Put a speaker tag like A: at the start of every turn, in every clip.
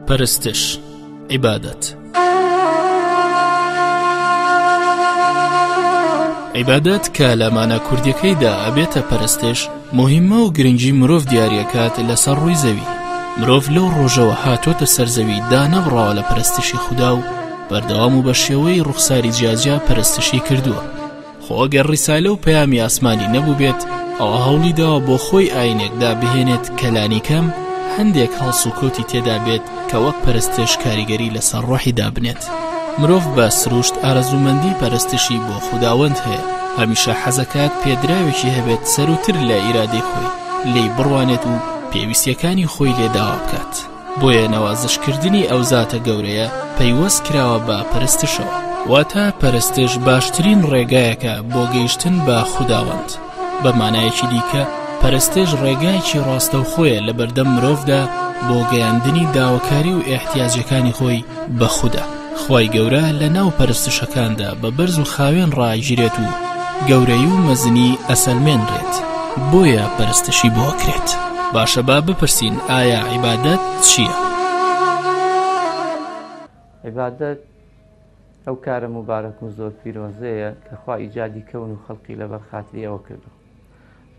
A: پەرستش، عیبادەت. عیبادەت کە لە مانا کوردیەکەیدا ئەبێتە پەرستش، موهیمە و گرنگی مرۆڤ دیاریەکات لەسەر ڕووی زەوی. مرۆڤ لەو ڕۆژەوە هاتۆتە سەر زەوی دانەبڕاوە لە پەرستشی خودا و بەردەوام و بە شێوەی ڕوخساری جیاجیا پەرستشی کردووە. خۆ ئەگەر ڕیسالە و پەیامی ئاسمانی نەبووبێت ئەوا هەوڵی داوە بۆ خۆی ئاینێک دابهێنێت کە لانیکەم هەندێک هەڵسوکەوتی تێدا بێت کە وەک پەرستش کاریگەری لەسەر ڕۆحی دابنێت. مرۆڤ بە سروشت ئارەزوومەندی پەرستشی بۆ خوداوەند هەیە، هەمیشە حەزەکات پێدراوێکی هەبێت سەرووتر لە ئیرادەی خۆی، لێی بڕوانێت و پێویستیەکانی خۆی لێ داوا بکات. بۆیە نەوازش کردنی ئەو زاتە گەورەیە پەیوەست کراوە بە پەرستشەوە. واتە پەرستش باشترین ڕێگایەکە بۆ گەیشتن بە خوداوەند. بە مانایەکی دیکە پەرستش ڕێگایەکی ڕاستەوخۆیە لەبەردەم مرۆڤدا بۆ گەیاندنی داواکاری و ئیحتیاجەکانی خۆی بە خودا. خوای گەورە لە ناو پەرستشەکاندا بە بەرز و خاوێن ڕائەگیرێت و گەورەیی و مەزنی ئەسەلمێنرێت بۆیە پەرستشی بۆ ئەکرێت. باشە با بپرسین ئایا عیبادەت چییە؟
B: عیبادەت ئەو کارە موبارەک و زۆر پیرۆزەیە کە خوا ئیجادی کەون و خەڵقی لەبەر خاتری ئەوە کردووە.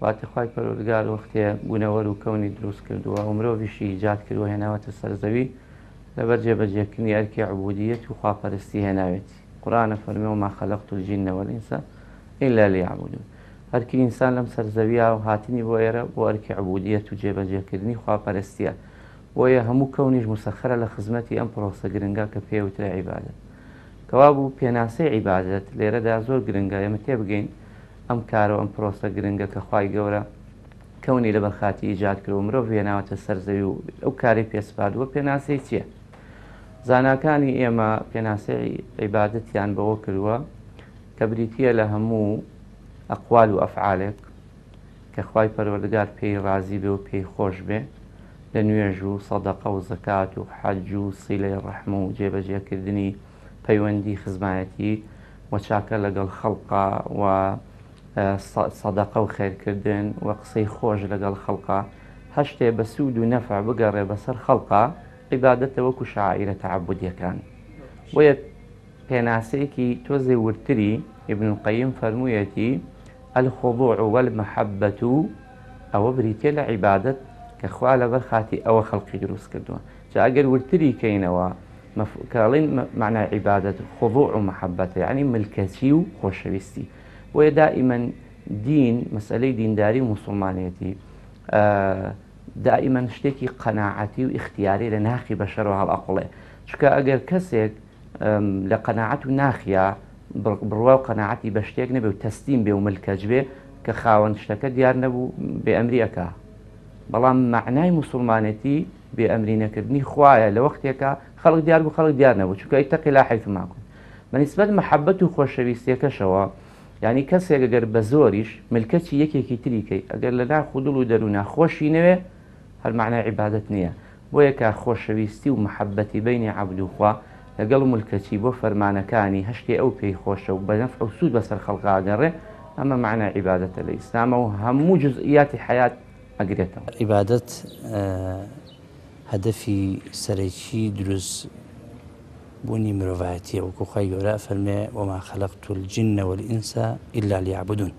B: واتە خوای پەروەردگار وەختێ بوونەوەر و کەونی دروست کردووە و مرۆڤیشی ئیجاد کردووە هێناوەتە سەر زەوی لەبەر جێبەجێکردنی ئەرکی عبودیەت و خواپەرستی هێناوێتی. قورئان ئەفەرمێ وما خلقت الجن والانس الا لیعبدون. ئەرکی ئینسان لەم سەر زەویە و هاتنی بۆ ئێرە بۆ ئەرکی عبودیەت و جێبەجێکردنی خواپەرستیە. بۆیە هەموو کەونیش موسەخەرە لە خزمەتی ئەم پرۆسە گرنگە کە پێی ئەوترێ عیبادەت. کەوابوو پێناسەی عیبادەت لێرەدا زۆر گرنگە ئێمە تێبگەین ئەم کارە و ئەم پرۆسە گرنگە کە خوای گەورە کەونی لەبەر خاتی ئیجاد کرد و مرۆڤ هێناوەتە سەر زەوی و ئەو کارەی پێ سپاردووە پێناسەی چییە؟ زاناکانی ئێمە پێناسەی عیبادەتیان بەوە کردووە کە بریتییە لە هەموو ئەقوال و ئەفعالێک کە خوای پەروەردگار پێی ڕازی بێ و پێی خۆش بێ لە نوێژ و سەدەقە و زەکات و حەج و سیلەی ڕەحم و جێبەجێکردنی پەیوەندی خزمایەتی و چاکە لەگەڵ خەڵقا و سەدەقە و خێرکردن و قسەی خۆش لەگەڵ خەڵقا هەر شتێ بە سوود و نەفع بگەڕێ بەسەر خەڵقا عیبادەتە وەکو شەعائیرە تەعەبودیەکان. بۆیە پێناسەیەکی تۆزێ وردتری ابن القیم فەرموویەتی، الخضوع والمحبة، ئەوە بریتیە لە عیبادەت کە خوا لەبەر خاتی ئەوە خەڵقی دروست کردووە. جا ئەگەر وردتری کەینەوە کە ئەڵێین مەعنای عیبادەت خضوع و مەحەبەتە یەعنی ملکەچی و خۆشەویستی. بۆیە دائیمەن دین مەسئەلەی دینداری و موسڵمانێتی دائیمەن شتێکی قەناعەتی و ئیختیاری لە ناخی بەشەرەوە هەڵئەقوڵێ. چونکە ئەگەر کەسێک لە قەناعەت و ناخیا بڕوا و قەناعەتی بە شتێک نەبێ و تەسلیم بێ و ملکەچ بێ کە خاوەن شتەکە دیار نەبوو بێ ئەمری ئەکا. بەڵام مەعنای موسوڵمانێتی بێ ئەمری نەکردنی خوایە لە وەختێکا خەڵک دیار بوو خەڵک دیار نەبوو چونکە اتق اللە حیثما کنت بە نیسبەت مەحەبەت و خۆشەویستیەکەشەوە یانی کەسێک ئەگەر بە زۆریش ملکەچی یەکێکی تری کەی ئەگەر لە ناخ و دڵ و دەروونا خۆشی نەوێ هەر مەعنای عیبادەت نییە بۆیە کە خۆشەویستی و مەحەبەتی بەینی عەبد و خوا لەگەڵ ملکەچی بۆ فەرمانەکانی هەشتێ ئەو پێی خۆشە و بە نەفع و سوود بەسەر خەڵکا ئەگەڕێ ئەمە مەعنای عیبادەتە لە ئیسلامە و هەموو جوزئیاتی حەیات ئەگرێتەوە.
C: عیبادەت هەدەفی سەرەکی دروست بوونی مرۆڤایەتیە وەکو خوای گەورە ئەفەرموێ وما خلقت الجن والانس الا لیعبدون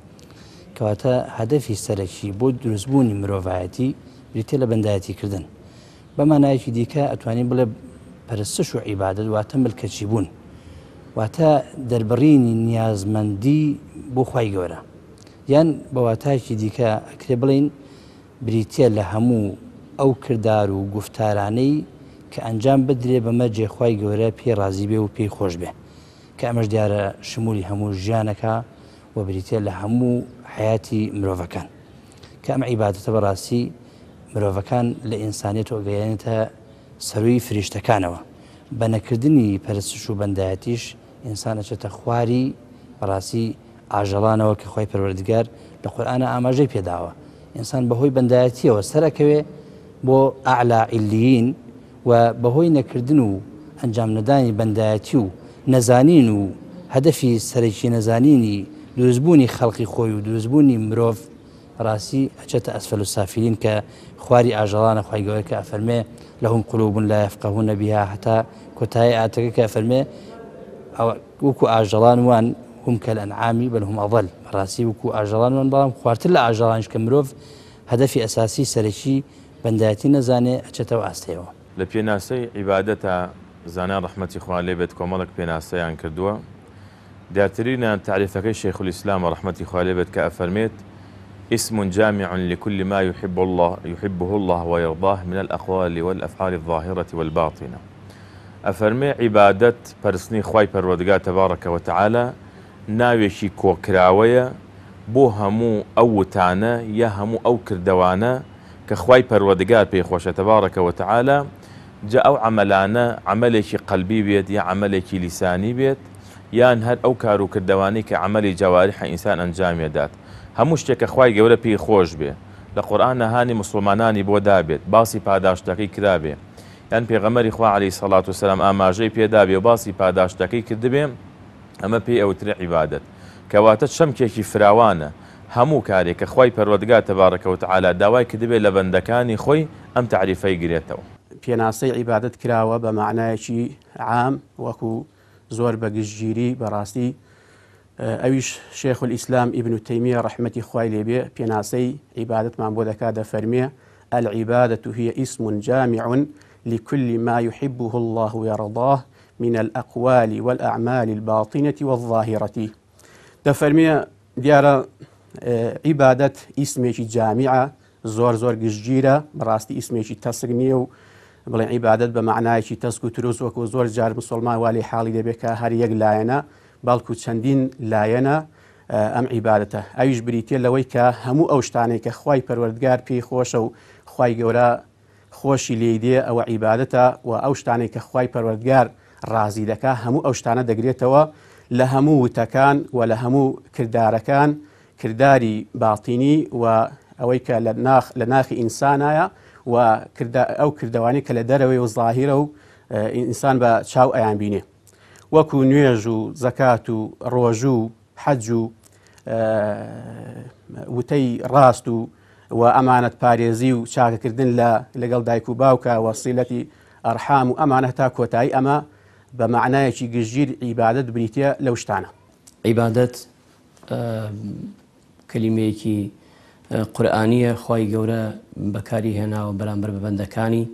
C: کەواتە هەدەفی سەرەکی بۆ دروست بوونی مرۆڤایەتی بریتیە لە بەندایەتی کردن بە مانایەکی دیکە ئەتوانین بڵێ پەرستش و عیبادەت واتە ملکەچی بوون واتە دەربڕینی نیازمەندی بۆ خوای گەورە یان بە واتایەکی دیکە ئەکرێ بڵێین بریتیە لە هەموو ئەو کردار و گوفتارانەی کە ئەنجام بدرێ بە مەرجێ خوای گەورە پێی ڕازی بێ و پێی خۆش بێ کە ئەمەش دیارە شمولی هەموو ژیانەکە و بریتیە لە هەموو حەیاتی مرۆڤەکان کە ئەم عیبادەتە بەڕاستی مرۆڤەکان لە ئینسانیەتەوە ئەگەیەنێتە سەرووی فریشتەکانەوە بە نەکردنی پەرستش و بەندایەتیش ئینسان ئەچێتە خواری بەڕاستی ئاژەڵانەوە کە خوای پەروەردگار لە قورئانا ئاماژەی پێداوە ئینسان بەهۆی بەندایەتیەوە سەرەکەوێ بۆ ئەعلا علیین و بەهۆی نەکردن و ئەنجام نەدانی بەندایەتی و نەزانین و هەدەفی سەرەکی نەزانینی دروستبوونی خەڵقی خۆی و دروستبوونی مرۆڤ ڕاستی ئەچێتە ئەسفەل السافلین کە خواری ئاژەڵانە خوای گەورە کە ئەفەرمێ. لهم قلوب لا یفقهون بها هەتا کۆتایی ئایەتەکە کە ئەفەرمێ وەکو ئاژەڵان وان هم کالانعام بل هم اضل بەڕاستی وەکو ئاژەڵان وان بەڵام خوارتر لە ئاژەڵانیش کە مرۆڤ هەدەفی ئەساسی سەرەکی بەندایەتی نەزانێ ئەچێتەوە ئاستەیەوە.
D: لە پێناسەی عیبادەتا زانایان ڕەحمەتی خوا لێ بێت کۆمەڵێک پێناسەیان کردووە دیارترینیان تەعریفەکەی شەیخولئیسلامە ڕەحمەتی خوای لێ بێت کە ئەفەرمێت، اسم جامع لکل ما یحب اللە یحبه اللە ویرضاه من الاقوال والافعال الظاهرە والباطنە ئەفەرمێ عیبادەت پەرستنی خوای پەروەردگار تبارک وتعالی ناوێکی کۆکراوەیە بۆ هەموو ئەو وتانە یا هەموو ئەو کردەوانە کە خوای پەروەردگار پێی خۆشە تبارک وتعالی جا ئەو عەمەلانە عەمەلێکی قەلبی بێت یا عەمەلێکی لیسانی بێت یان هەر ئەو کار و کردەوانەی کە عەمەلی جەواریحە ئینسان ئەنجامی ئەدات هەموو شتێک کە خوای گەورە پێی خۆش بێ لە قورئانا هانی موسڵمانانی بۆ دابێت باسی پاداشتەکەی کرابێ یان پێغەمبەری خوا علیە سەڵات و سەلام ئاماژەی پێ دابێ و باسی پاداشتەکەی کردبێ ئەمە پێی ئەوترێ عیبادەت کەواتە چەمکێکی فراوانە هەموو کارێک کە خوای پەروەردگار تبارک و تعالی داوای کردبێ لە بەندەکانی خۆی ئەم تەعریفەی گرێتەوە.
E: پێناسەی عیبادەت کراوە بە مەعنایەکی عام وەکو زۆر بە گشتگیری بەڕاستی ئەویش شێخ الئیسلام ئیبن تەیمیە ڕەحمەتی خوای لێبێ پێناسەی عیبادەتمان بۆ دەکات دەفەرمێ العبادة هي اسم جامع لكل ما يحبه الله ويرضاه من الأقوال والأعمال الباطنة والظاهرة دەفەرمێ دیارە عیبادەت ئیسمێکی جامیعە زۆر زۆر گشتگیرە بەڕاستی ئیسمێکی تەسک نییە و بڵێن عیبادەت بە معنایەکی تەسک و تروس وەکو زۆر جار مسلمان والی حاڵی دەبێت کە هەر یەک لایەنە بەڵکو چەندین لایەنە ئەم عیبادەتە ئەویش بریتە لەوەی کە هەموو ئەو شتانەی کە خوای پەروەردگار پێی خۆشە و خوای گەورە خۆشی لێی دێ ئەوە عیبادەتە وە ئەو شتانەی کە خوای پەروەردگار ڕازی دەکا هەموو ئەو شتانە دەگرێتەوە لە هەموو وتەکان وە لە هەموو کردارەکان کرداری باتینی و ئەوەی کە لە ناخ لە ناخی ئینسانایە و ئەو کردەوانی کە لە دەرەوەی و زاهیرە و ئینسان بە چاو ئەیان بینێ وەکو نوێژ و زەکات و ڕۆژوو و حەج و وتەی ڕاست و و ئەمانەت پارێزی و چاکەکردن لە لەگەڵ دایک و باوکە و سیلەتی ئەرحام و ئەمانە هەتا کۆتایی ئەمە بە مەعنایەکی گشتگیر عیبادەت بریتیە لەو شتانە.
F: عیبادەت کەلیمەیەکی قورئانییە خوای گەورە بەکاری هێناوە بەرامبەر بە بەندەکانی.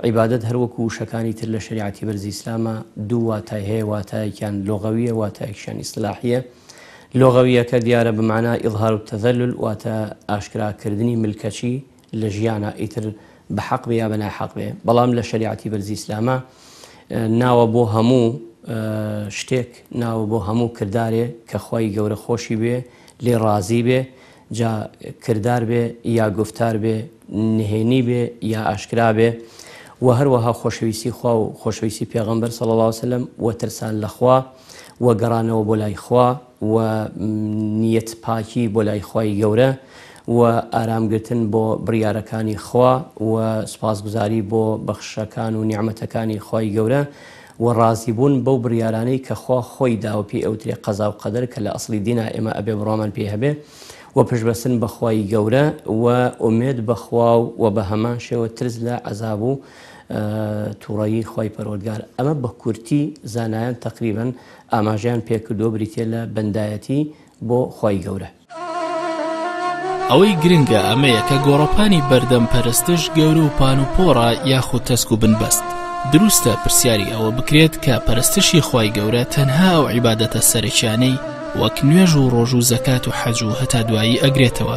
F: عیبادەت هەر وەکو وشەکانی تر لە شەریعەتی بەرزی ئیسلاما دوو واتای هەیە واتایەکیان لۆغەوییە واتایەکیشیان ئیستلاحییە. لۆغەوییەکە دیارە بە مانا اظهار التذلل واتە ئاشکرا کردنی ملکەچی لە ژیانا ئیتر بە حەق بێ یا بە ناحەق بێ بەڵام لە شەریعەتی بەرزی ئیسلاما ناوە بۆ هەموو شتێک ناوە بۆ هەموو کردارێ کە خوای گەورە خۆشی بوێ لێ ڕازی بێ جا کردار بێ یا گوفتار بێ نهێنی بێ یا ئاشکرا بێ و هەروەها خۆشەویستی خوا و خۆشەویستی پێغەمبەر صلی اللە علیه وسلم و ترسان لە خوا و گەڕانەوە بۆ لای خوا و نیەت پاکی بۆ لای خوای گەورە و ئارام گرتن بۆ بڕیارەکانی خوا و سوپاسگوزاری بۆ بەخششەکان و نیعمەتەکانی خوای گەورە و ڕازی بوون بەو بڕیارانەی کە خوا خۆی داوە پێی ئەوترێ قەزا و قەدەر کە لە ئەسڵی دینا ئێمە ئەبێ بڕوامان پێی هەبێ و پشت بەستن بە خوای گەورە و ئومێد بە خوا و بە هەمان شێوە ترس لە عەزاب و توڕەیی خوای پەروەردگار ئەمە بە کورتی زانایان تەقریبەن ئاماژەیان پێکردووە بریتیە لە بەندایەتی بۆ خوای گەورە.
A: ئەوەی گرنگە ئەمەیە کە گۆڕەپانی بەردەم پەرستش گەورە و پان و پۆڕە یاخود تەسک و بنبەست. دروستە پرسیاری ئەوە بکرێت کە پەرستشی خوای گەورە تەنها ئەو عیبادەتە سەرەکیانەی وەک نوێژ و ڕۆژ و زەکات و حەج و هەتا دوایی ئەگرێتەوە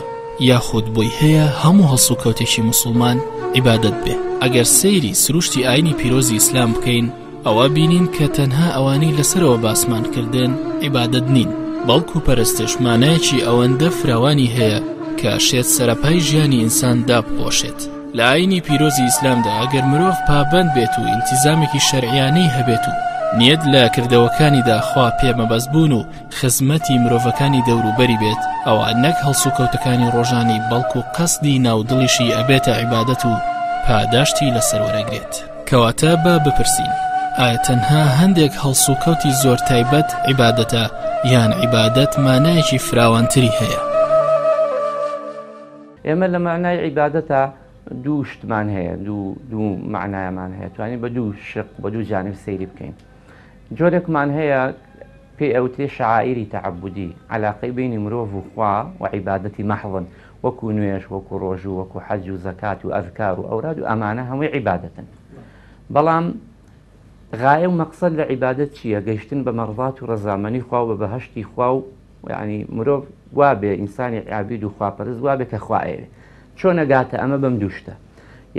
A: یاخود بۆی هەیە هەموو هەڵسوکەوتێکی موسڵمان عیبادەت بێ؟ ئەگەر سەیری سروشتی ئاینی پیرۆزی ئیسلام بکەین ئەوە بینین کە تەنها ئەوانەی لەسەرەوە باسمان کردن عیبادەت نین، بەڵکو پەرستش مانایەکی ئەوەندە فراوانی هەیە کە ئەشێت سەرەپای ژیانی ئینسان دابپۆشێت. لە ئاینی پیرۆزی ئیسلامدا ئەگەر مرۆڤ پابەند بێت و ئیلتیزامێکی شەرعیانەی هەبێت و نیەت لە کردەوەکانیدا خوا پێ مەبەست بوون و خزمەتی مرۆڤەکانی دەوروبەری بێت ئەوا نەک هەڵسوکەوتەکانی ڕۆژانەی بەڵکو قەسدی ناو دڵیشی ئەبێتە عیبادەت و پاداشتی لەسەر وەرەگرێت. کەواتە با بپرسین ئایا تەنها هەندێک هەڵسوکەوتی زۆر تایبەت عیبادەتە یان عیبادەت مانایەکی فراوانتری هەیە؟
B: ئێمە لە مەعنای عیبادەتا دوو شتمان هەیە دوو دوو معنایەمان هەیە توانین بە دوو شق بە دوو جانب سەیری بکەین جۆرێکمان هەیە پێی ئەوترێ شەعائیری تەعەبودی، عەلاقەی بەینی مرۆڤ و خوا و عیبادەتی مەحزن، وەکو نوێژ، وەکو ڕۆژوو، وەکو حەج و زەکات و ئەزکار و ئەوراد و ئەمانە هەمووی عیبادەتن. بەڵام غایە و مەقسەد لە عیبادەت چییە؟ گەیشتن بە مەڕزات و ڕەزامەنی خوا و بە بەهەشتی خوا و یعنی مرۆڤ وابێ ئینسانی عابید و خواپەرست وابێ کە خوا ئەیەوێ. چۆن ئەگاتە ئەمە بەم دوو شتە.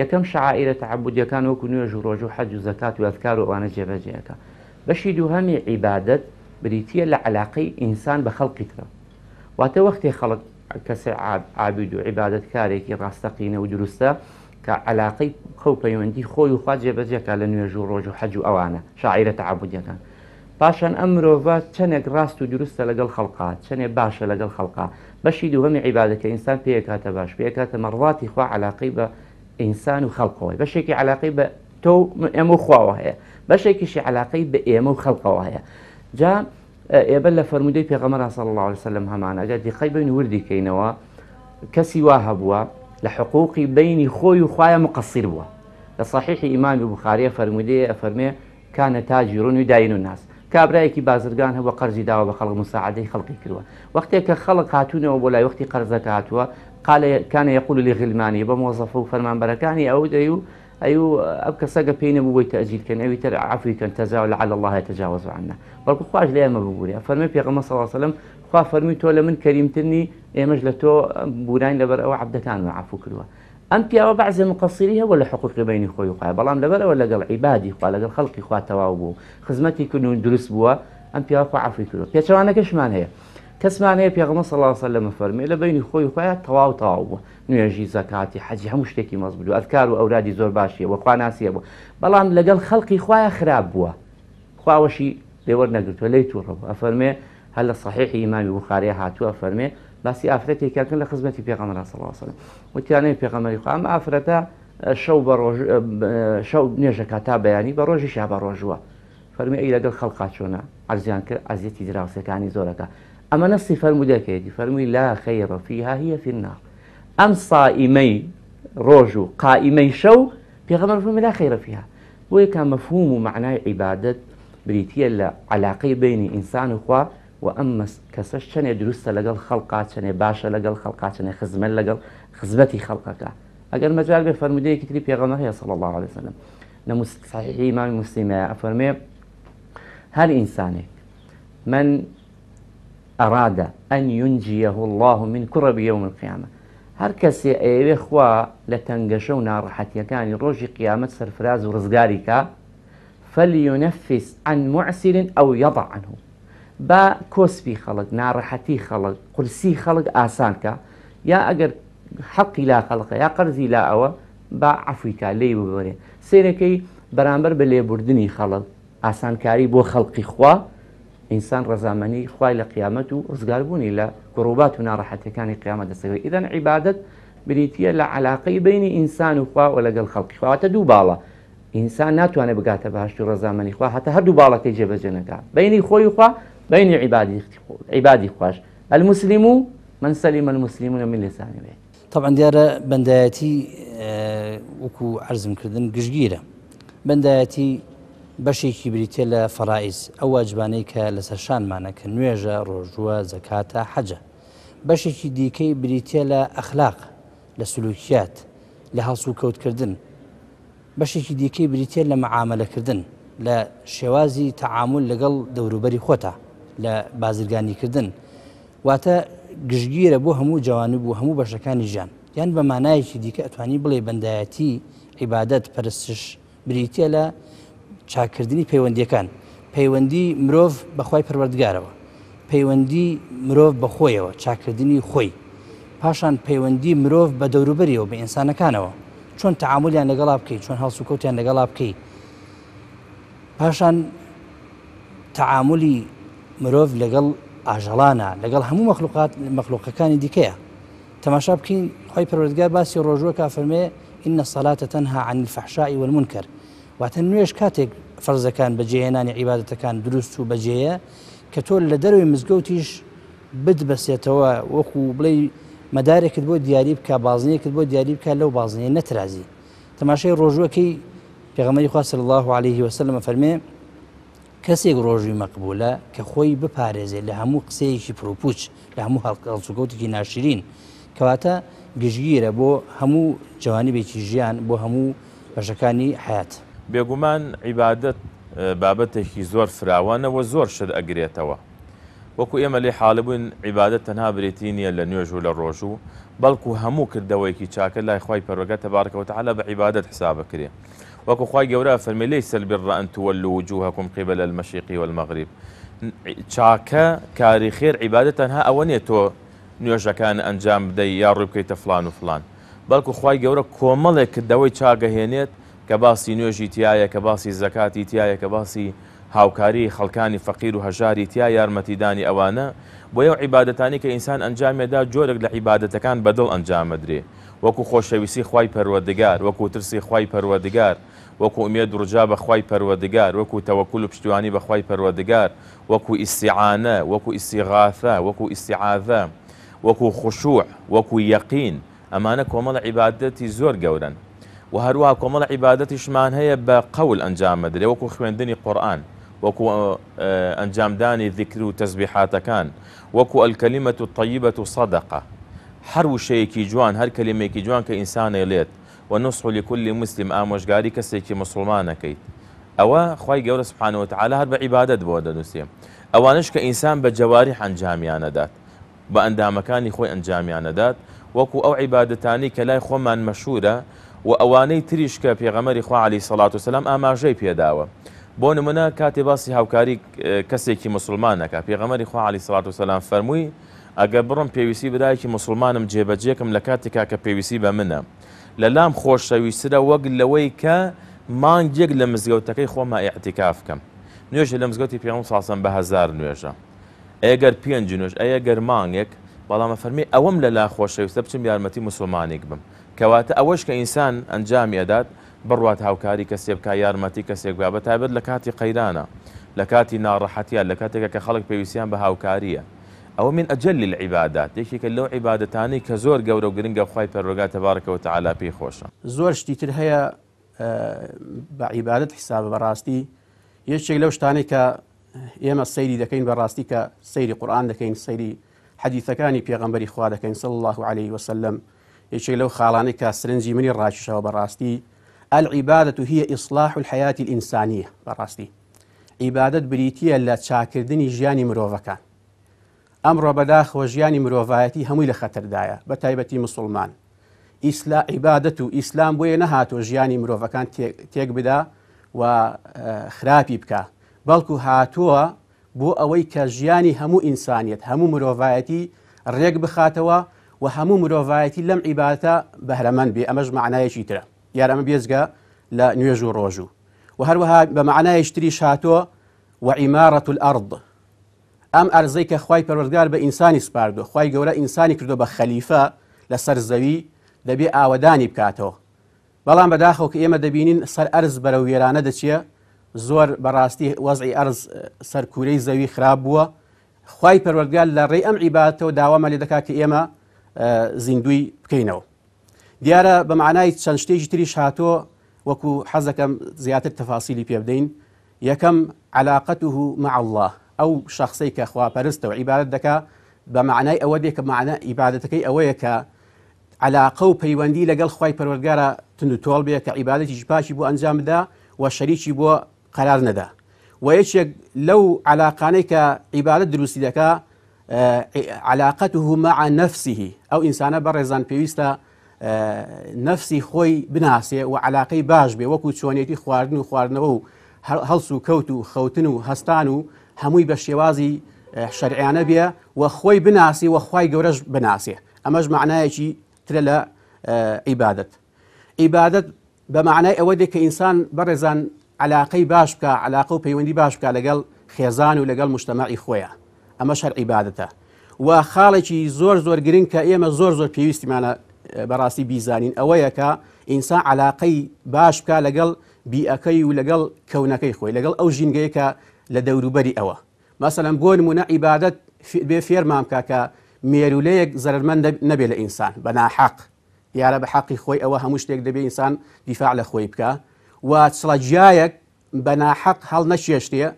B: یەکەم شەعائیرە تەعەبودیەکان وەکو نوێژ و ڕۆژوو حەج و زەکات و ئەزکار و ئەوانە جێبەجێ ئەکا. بەشی دووهەمی عیبادەت بریتییە لە عەلاقەی ئینسان بە خەڵقی ترەوە. واتە وەختێ خەڵک کەسێ عابید و عیبادەتکارێکی ڕاستەقینە و دروستە کە عەلاقەی خەو پەیوەندی خۆی و خوا جێبەجێ کا لە نوێژ و ڕۆژ و حەج و ئەوانە شەعائیرە تەعەبودیەکان. پاشان ئەم مرۆڤە چەنێک ڕاست و دروستە لەگەڵ خەڵقا، چەنێ باشە لەگەڵ خەڵقا. بەشی دووهەمی عیبادەت کە ئینسان پێی ئەکاتە باش، پێی ئەکاتە مەڕزاتی خوا عەلاقەی بە ئینسان و خەڵقەوەی. بەشێکی عەلاقەی بە تۆ و ئێمە و خواوە هەیە بەشێکیشی علاقەی بە ئێمە و خەڵقەوە هەیە جا ئێبە لە فەرمودەی پێغەمبەر صلی الله علیه وسلم هەمان ئەگەر دیقەی بین وردی کەینەوە کەسی وا هەبووە لە حقوقی بینی خۆی و خوایە مقصر بووە لە صحیحی ئیمامی بخاریە فەرمودەیە ئەفەرمێ کان تاجر یداین الناس کابرایەکی بازرگان هەبووە قەرزی داوە بە خەڵک مساعدەی خەڵکی کردووە وەختێک کە خەڵک هاتوونەوە بۆ لای وەختی قەرزەکە هاتووە قال كان يقول لغلمانه بە مۆزەفە و فەرمانبەرەکانی ئەو دەی و ئەیو ئەو کەسە گە پێی نەبوو بۆی تەئجیل کەن ئەوی تر عەفوی کەن تەجاو لعل اللە یتجاوز عنا بەڵکو خواش لە ئێمە ببورێ ئەفەرمێ پێغەمبەر صلی اللە علیه وسلم خوا فەرمووی تۆ لە من کەریمتر نی ئێمەش لە تۆ بوراین لەبەر ئەوە عەبدەکانمان عەفو کردووە ئەم پیاوە بەعزێ مقەسیری هەبوو لە حقوقی بەینی خۆی و خوایە بەڵام لەبەر ئەوە لەگەڵ عیبادی خوا لەگەڵ خەڵقی خوا تەواو بوو خزمەتی کردن و دروست بووە ئەم پیاوە خوا عەفوی کردووە پێچەوانەکەشمان هەیە کەسمان هەیە پێغەمبەر صلی اللە علیه وسلم فەرمووی لە بەینی خۆی و خوایە تەواو تەواو بووە نوێژی، زەکاتی، حەجی هەموو شتێکی مەزبوت بوو ئەزکار و ئەورادی زۆر باشی هەبوو خواناسی هەبوو بەڵام لەگەڵ خەڵقی خوایە خراپ بووە خوا ئەوەشی لێ وەرنەگرتووە لێی تووڕە بوو ئەفەرمێ هەر لە صحیحی ئیمامی بوخاریە هاتووە ئەفەرمێ باسی ئافرەتێکیان کرد لە خزمەتی پێغەمبەر صلی الله علیه وسلم وتیان ئەی پێغەمبەری خوا ئەم ئافرەتە شەو بە ڕۆژ شەو نوێژەکە تا بەیانی بە ڕۆژیشا بە ڕۆژووە فەرمی ئەی لەگەڵ خەڵقا چۆنە عەرزیان کرد ئەزیەتی دراوسێکانی زۆرەکە ئەمە نەسی فەرموودەکەیەتی فەرمووی لا خیر فیها هی فی النار ئەم صائمەی ڕۆژ و قائیمەی شەو پێغەمبەر فەرمووی لا خیر فیها بۆیە کە مەفهوم و مەعنای عیبادەت بریتییە لە عەلاقەی بەینی ئینسان و خوا و ئەم کەسەش چەنێ دروستە لەگەڵ خەڵقا چەنێ باشە لەگەڵ خەڵقا چەنێ خزمەت لەگەڵ خزمەتی خەڵقەکە ئەگەر مەجال بێ فەرموودەیەکی تری پێغەمبەر هەیە صلی الله علیه وسلم لە صحیحی ئیمامی مسلمە ئەفەرمێ هەر ئینسانێک من اراد ان ینجیه اللە من کرب یوم القیامە هەر کەسێ ئەیەوێ خوا لە تەنگەشە و ناڕەحەتیەکانی ڕۆژی قیامەت سەرفراز و ڕزگاری کا فلینفس عن معسر او یضع عنه با کۆسپی خەڵک ناڕەحەتی خەڵک قورسی خەڵک ئاسان کا یا ئەگەر حەقی لا خەڵقە یا قەرزی لا ئەوە با عەفوی کا لێی ببورێ سەیرەکەی بەرامبەر بە لێبوردنی خەڵک ئاسانکاری بۆ خەڵقی خوا، ئینسان ڕەزامەنی خوای لە قیامەت و ڕزگاربوونی لە کوڕوبات و ناڕەحەتیەکانی قیامەت دەستەکەوێت. ئیذەن عیبادەت بریتیە لە عەلاقەی بەینی ئینسان و خوا و لەگەڵ خەڵقی خوا. واتە دوو باڵە، ئینسان ناتوانێت بگاتە بەهەشت و ڕەزامەنی خوا هەتا هەردوو باڵەکەی جێبەجێ نەکا، بەینی خۆی و خوا، بەینی عیبادی خواش. المسلم من سلم المسلمون من لسانه و یده.
C: تەبعەن دیارە بەندایەتی وەکو عەرزم کردن گشتگیرە. بەندایەتی بەشێکی بریتیە لە فەرائیز، ئەو واجبانەی کە لەسەر شانمانە کە نوێژە، ڕۆژووە، زەکاتە، حەجە. بەشێکی دیکەی بریتیە لە ئەخلاق، لە سلوکیات، لە هەڵسوکەوتکردن. بەشێکی دیکەی بریتیە لە مەعامەلەکردن، لە شێوازی تەعامول لەگەڵ دەوروبەری خۆتا، لە بازرگانیکردن. واتە گشتگیرە بۆ هەموو جەوانب و هەموو بەشەکانی ژیان. یان بە مانایەکی دیکە ئەتوانی بڵێی بەندایەتی، عیبادەت، پەرستش، بریتیە لە چاککردنی پەیوەندیەکان، پەیوەندی مرۆڤ بە خوای پەروەردگارەوە، پەیوەندی مرۆڤ بە خۆیەوە، چاککردنی خۆی، پاشان پەیوەندی مرۆڤ بە دەوروبەریەوە، بە ئینسانەکانەوە، چۆن تەعامولیان لەگەڵا بکەی، چۆن هەڵسوکەوتیان لەگەڵا بکەی، پاشان تەعامولی مرۆڤ لەگەڵ ئاژەڵانە، لەگەڵ هەموو مەخلوقات مەخلوقەکانی دیکەیە. تەماشا بکەین خوای پەروەردگار باسی ڕۆژووە کا فەرمێ ان الصلاة تنهی عن الفحشاء والمنکر واتە نوێژ کاتێک فەرزەکان بەجێهێنانی عیبادەتەکان دروست و بەجێیە کە تۆ لە دەرەوەی مزگەوتیش بتبەسێتەوە وەکو بڵێی مەدارێکت بۆ دیاری بکا، بازنەیەکت بۆ دیاری بکا لەو بازنەیە نەترازی. تەماشای ڕۆژووەکەی پێغەمبەری خوا صلی اللە علیه وسلم ئەفەرمێ، کەسێک ڕۆژووی مەقبولە کە خۆی بپارێزێ لە هەموو قسەیەکی پڕوپوچ، لە هەموو هەڵسوکەوتێکی ناشرین. کەواتە گشتگیرە بۆ هەموو جەوانبێکی ژیان، بۆ هەموو بەشەکانی حەیات.
D: بێگومان عیبادەت بابەتێکی زۆر فراوانە و زۆر شت ئەگرێتەوە. وەکو ئێمە لێی حاڵی بووین عیبادەت تەنها بریتی نییە لە نوێژ و لە ڕۆژوو، بەڵکو هەموو کردەوەیەکی چاکە لای خوای پەروەردگار تبارک و تعالی بە عیبادەت حساب ئەکرێ. وەکو خوای گەورە ئەفەرمێ لیس البر ان تولوا وجوهکم قبل المشرق والمغرب چاکە کاری خێر عیبادەت تەنها ئەوە نییە تۆ نوێژەکان ئەنجام بدەی یا ڕووی بکەیتە فڵان و فڵان بەڵکو خوای گەورە کۆمەڵێک کردەوەی چاک ئەهێنێت کە باسی نوێژی تیایە کە باسی زەکاتی تیایە کە باسی هاوکاری خەڵکانی فەقیر و هەژاری تیا یارمەتیدانی ئەوانە بۆیە ئەو عیبادەتانەی کە ئینسان ئەنجامیەدا جۆرێک لە عیبادەتەکان بە دڵ ئەنجامەدرێ وەکو خۆشەویستی خوای پەروەردگار، وەکو ترسی خوای پەروەردگار، وەکو ئومێد و ڕجا بە خوای پەروەردگار، وەکو تەوەکول و پشتیوانی بە خوای پەروەردگار، وەکو ئیستیعانە، وەکو ئیستیغاثە، وەکو ئیستیعاذە، وەکو خشوع، وەکو یەقین، ئەمانە کۆمەڵە عیبادەتی زۆر گەورەن. وە هەروەها کۆمەڵە عیبادەتیشمان هەیە بە قەول ئەنجام ئەدرێ وەکو خوێندنی قورئان، وەکو ئەنجامدانی ذیکر و تەسبیحاتەکان، وەکو الکلمە الطیبە صدقە، هەر وشەیەکی جوان، هەر کەلیمەیەکی جوان کە ئینسان ئەیڵێت، والنصح لکل مسلم، ئامۆژگاری کەسێکی موسڵمان ئەکەیت، ئەوە خوای گەورە سبحانە وتعالی هەر بە عیبادەت بۆ دەنووسێ. ئەوانەش کە ئینسان بە جەواریح ئەنجامیان ئەدات، بە ئەندامەکانی خۆی ئەنجامیان ئەدات، وەکو ئەو عیبادەتانەی کە لای خۆمان مەشهورە و ئەوانەی تریش کە پێغەمبەری خوا علیە الصلوة والسلام ئاماژەی پێداوە. بۆ نمونە کاتێ باسی هاوکاری کەسێکی موسڵمان ئەکا، پێغەمبەری خوا علیە الصلوة والسلام فەرمووی، ئەگەر بڕۆم پێویستی برایەکی موسڵمانم جێبەجێکەم لە کاتێکا کە پێویستی بە منە لە لام خۆشەویسترە وەک لەوەی کە مانگێک لە مزگەوتەکەی خۆما ئیعتیکاف کەم. نوێژێ لە مزگەوتی پێغەمبەر صلی اللە علیە وسلم بە هەزار نوێژە ئەی گەر پێنج نوێژ ئەی گەر مانگێک بەڵام ئەفەرمێ ئەوەم لە لا خۆشەویستە بچم یارمەتی موسڵمانێک بم کەواتە ئەوەش کە ئینسان ئەنجامی ئەدات بڕوات هاوکاری کەسێ بکا یارمەتی کەسێک بکا بە تایبەت لە کاتی قەیرانە لە کاتی ناڕەحەتیا لە کاتێکا کە خەڵک پێویستیان بە هاوکاریە ئەوە من اجل العبادات یەکێکە لەو عیبادەتانەی کە زۆر گەورە و گرنگە خوای پەروەردگار تبارک و تعالی پێی خۆشە.
E: زۆر شتی تر هەیە بە عیبادەت حیسابە بەڕاستی یەکێک لەو شتانەی کە ئێمە سەیری دەکەین بەڕاستی کە سەیری قورئان دەکەین سەیری حەدیثەکانی پێغەمبەری خوا دەکەین صلی الله علیه وسلم یەکێک لەو خاڵانەی کە سرنجی منی ڕاکیشەوە بەڕاستی العبادة هي إصلاح الحياة الإنسانية بەڕاستی عیبادەت بریتییە لە چاکردنی ژیانی مرۆڤەکان. ئەمڕۆ بەداخەوە ژیانی مرۆڤایەتی هەمووی لە خەتەردایە، بە تایبەتی مسوڵمان. ئیسلا عیبادەت و ئیسلام بۆیە نەهاتووە ژیانی مرۆڤەکان تێک بدا و خراپی بکا، بەڵکو هاتووە بۆ ئەوەی کە ژیانی هەموو ئینسانیەت، هەموو مرۆڤایەتی ڕێک بخاتەوە و هەموو مرۆڤایەتی لەم عیبادەتە بەهرەمەند بێ، ئەمەش مەعنایەکی ترە. دیارە ئەمە بێجگە لە نوێژ و ڕۆژوو. وە هەروەها بە مەعنایەکی تریش هاتووە وعمارة الارض ئەم ئەرزەی کە خوای پەروەردگار بە ئینسانی سپاردووە خوای گەورە ئینسانی کردووە بە خەلیفە لەسەر زەوی دەبێ ئاوەدانی بکاتەوە بەڵام بەداخەوە کە ئێمە دەبینین سەر ئەرز بەرەو وێرانە دەچێ زۆر بەڕاستی وەزعی ئەرز سەر کوورەی زەوی خراپ بووە خوای پەروەردگار لە ڕێی ئەم عیبادەتەوە داوامان لێ دەکات کە ئێمە زیندووی بکەینەوە دیارە بە مەعنای چەند شتێکی تریش هاتۆ وەکو حەزەکەم زیاتر تەفاسیلی پێ بدەین یەکەم علاقته مع الله ئەو شخصەی کە خواپەرستە و عیبادەت دەکا بە مەعنای ئەوە دێ کە مەعنا عیبادەتەکەی ئەوەیە کە علاقە و پەیوەندی لەگەڵ خوای پەروەردگارا توند و تۆڵ بێ کە عیبادەتیش پاکی بۆ ئەنجام بدا و شەریکی بۆ قەرار نەدا و یەکێک لەو علاقانەی کە عیبادەت دروستی دەکا علاقته مع نفسه ئەو ئینسانە بەڕێزان پێویستە نەفسی خۆی بناسێ و علاقەی باش بێ وەکو چۆنیەتی خواردن و خواردنەوە و هەڵس و کەوت و خەوتن و هەستان و هەمووی بە شێوازی شەرعیانە بێ و خۆی بناسی و خوای گەورەش بناسێ ئەمەش معنایەکی ترە لە عیبادەت عیبادەت بە مەعنای ئەوە دێ کە ئینسان بەڕێزان عەلاقەی باش بکا، عەلاقە و پەیوەندی باش بکا لەگەڵ خێزان و لەگەڵ موجتەمەعی خۆیا، ئەمەش هەر عیبادەتە. و خاڵێکی زۆر زۆر گرنگ کە ئێمە زۆر زۆر پێویستیمانە بەڕاستی بیزانین ئەوەیە کە ئینسان عەلاقەی باش بکا لەگەڵ بیئەکەی و لەگەڵ کەونەکەی خۆی، لەگەڵ ئەو ژینگەیە کە لە دەوروبەری ئەوە. مەسەلەن بۆ نموونە عیبادەت بێ فێرمان بکا کە مێروولەیەک زەرەرمەند نەبێ لە ئینسان بە ناحەق، دیارە بە حەقی خۆی ئەوە هەموو شتێک دەبێ ئینسان دیفاع لە خۆی بکا و چڵە گیایەک بە ناحەق هەڵنەکێشرێ،